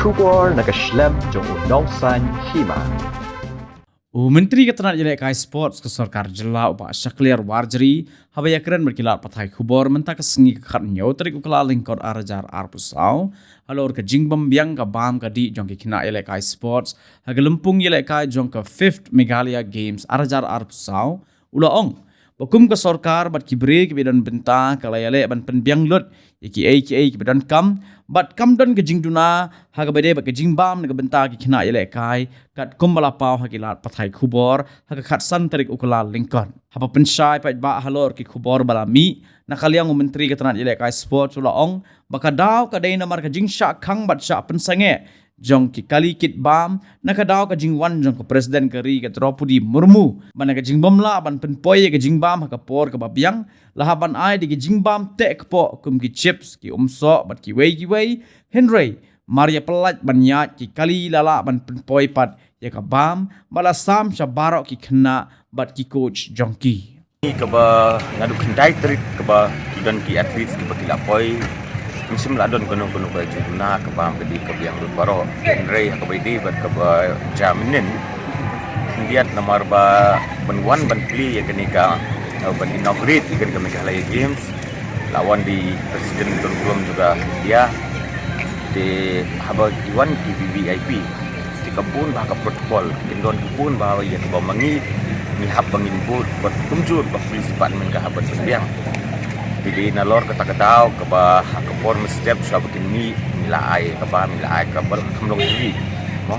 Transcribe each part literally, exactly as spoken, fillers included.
Khubor na ka shlem jong u Nongsaiñ Hima. U Myntri ka tnat ïalehkai sports ka sorkar jylla u Bah Shakliar Warjri haba ïakren bad ki lad pathai khubor mynta ka sngi ka khathynñiew tarik u Kyllalyngkot arhajar arphew saw halor ka jingbym biang ka bam ka dih jong ki khynnah ïalehkai sports ha ka lympung ïalehkai jong ka fifth Meghalaya Games arhajar arphew saw, u la ong ba kum ka sorkar bad ki briew kiba don bynta ka la ïaleh ban pynbiang lut ïa kiei kiei kiba donkam bad kam don ka jingduna ha kaba ïadei bad ka jingbam na ka bynta ki khynnah ïalehkai, katkum ba la paw ha ki lad pathai khubor ha ka khatsan tarik u Kyllalyngkot. Haba pynshai paidbah halor ki khubor ba la mih na ka liang u Myntri ka tnat ïalehkai sports u la ong ba ka daw ka dei namar ka jingshah khang bad shah pynsangeh jong ki kali kit bam na ka daw ka jingwan jong ka President ka ri ka Droupadi Murmu ba na ka jingbym lah ban pynpoi ïa ka jingbam ha ka por kaba biang la hap ban ai da ki jingbam teh kpoh kum ki chips, ki umsoh bad kiwei kiwei, hynrei mar ïa pyllait ban ïaid ki kali la lah ban pynpoi pat ïa ka bam ba la sam sha baroh ki khynnah bad ki coach jong ki. Kaba naduh khyndai tarik kaba ki don ki athletes kiba ki la poi, mynsiem la don kano kano ka jingduna ka bam ka dih ka biang lut baroh. Hynrei ha kaba ïadei bad kaba jia mynnin, khyndiat namar ba ban wan ban plie ïa kane ka, eh, ban inaugurate ïa kane ka Meghalaya Games, la wan da i President Don Grum jong ka India. Te haba ki wan ki V V I P, te ka bun bha ka protocol, ki kyndon ki bun bha ïa kaba ma ngi ngi hap ba ngin bud bad kumjuh ba police department ka hap ban pynbiang. Te dei nalor kata ka daw kaba ha ka por mynstep shuwa ba kin mih ngi la ai ka bam, ngi la ai ka bam kham long heavy, mo.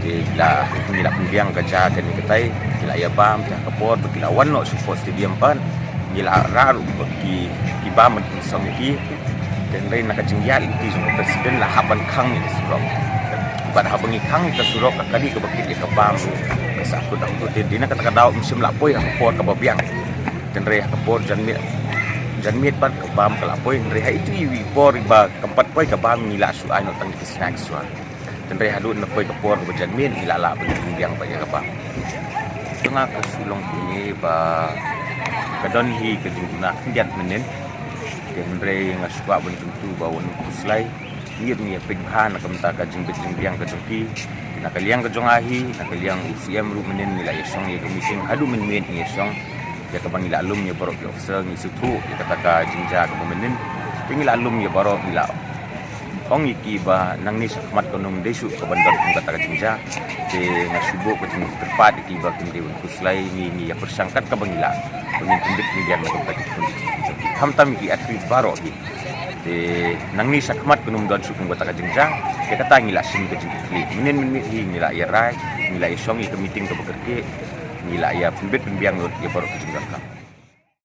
Te ngi la, ngi la pynbiang ka jia kane katai, ki la ïa bam, te ha ka por ba ki la wan noh sha sports stadium pat ngi la rah ruh ba ki, ki bam ban pynsong ïa ki. Te hynrei na ka jingïaid lynti jong ka President la hap ban khang ïa ka surok. Bad haba ngi khang ïa ka surok, ka kali kaba kit ïa ka bam ruh ka sahkut hangto, te dei na kata ka daw mynsiem la poi ha ka por kaba biang. Te hynrei ha ka por janmiet, janmiet pat ka bam ka la poi, hynrei ha itu i por iba kam pat poi ka bam ngi la shu ai noh tang ki snacks shuwa. Te hynrei haduh na poi ka por kaba janmiet ngi la lah ban pynbiang pat ïa ka bam. Te nga ka shu long kumne ba ka don hi ka jingduna khyndiat mynnin. Te hynrei nga shu kwah ban kyntu ba wan khuslai, ngi ruh ngi ïa peit bha na ka bynta ka jingbit jingbiang ka jong ki. Na ka liang ka jong nga hi, na ka liang u C M ruh mynnin ngi la ïa shong ïa ka meeting haduh mynmiet ngi ïa shong. Ïa kaba ngi la lum ïa baroh ki officer, ngi sngewthuh ïa kata ka jingjia kaba mynnin. Te ngi la lum ïa baroh, ngi la ong ïa ki ba nangne shakhmat kan ym dei shuh ka ban don kum kata ka jingjia. Te nga shu buh ka jingkyrpad ïa ki ba kin dei ban khuslai, ngi, ngi ïa pyrshang kat kaba ngi lah ba ngin pynbit pynbiang na ka bynta ki khun ki kti ki jong ki, khamtam ïa ki athletes baroh hi. Te nangne shakhmat kan ym don shuh kum kata ka jingjia. Te kata ngi la shim ka jingkitkhlieh. Mynnin mynmiet hi ngi la ïa rai, ngi la ïa shong ïa ka meeting kaba kyrkieh, ngi la ïa pynbit pynbiang lut ïa baroh ki jingdonkam.